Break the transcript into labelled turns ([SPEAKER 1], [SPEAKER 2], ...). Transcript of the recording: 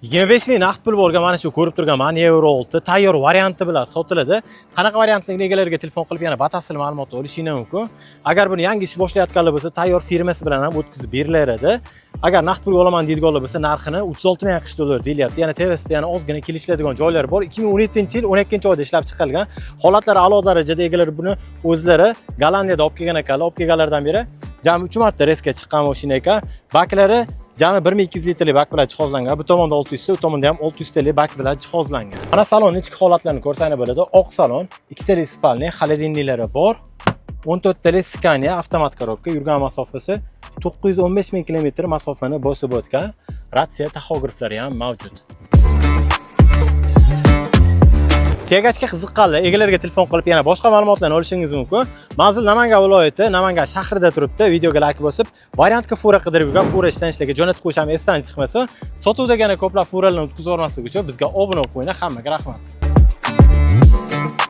[SPEAKER 1] 25 ming naqd pul borgan mana shu ko'rib turgan mana Euro 6 tayyor varianti bilan sotiladi. Qanaqa variantligini egalariga telefon qilib yana batafsil ma'lumot olishingiz mumkin. Agar buni yangi ish boshlayotganlar bo'lsa, tayyor firmasi bilan ham o'tkazib berilaveradi. Agar naqd pulga olaman deydiganlar bo'lsa, narxini 36 ming AQSh dollar deyilyapti. Yana TVSda yana ozgina kelishiladigan joylari bor. 2017-yil 12-oyda ishlab chiqarilgan. Holatlari a'lo darajada, egalari buni o'zlari Gollandiyada olib kelgan ekanlar. Olib kelganlaridan beri jami 3 marta reysga chiqqan mashina ekan. Baklari jami 1200 litrlik bak bilan jihozlangan. Bu tomonda 600 ta, u tomonda ham 600 talik bak bilan jihozlangan. Mana salon ichki holatlarini ko'rsangiz bo'ladi. Oq salon, ikkitalik спальный, холодильник lari bor. 14 talik Scania avtomat коробка, yurgan masofasi 915 ming kilometr masofani bosib o'tgan. Ratsiya, taxograflari ham mavjud. Тягач ga qiziqqanlar egalariga telefon qilib yana boshqa ma'lumotlarni olishingiz mumkin. Manzil Namangan viloyati, Namangan shahrida turibdi. Videoga like bosib, variantga fura qidirib yurgan fura ishdan ishlarga jo'natib qo'yish ham esdan chiqmasin. Sotuvda yana ko'plab furalarni o'tkazib yubormaslik uchun bizga obuna bo'lib qo'yinglar. Hammaga rahmat.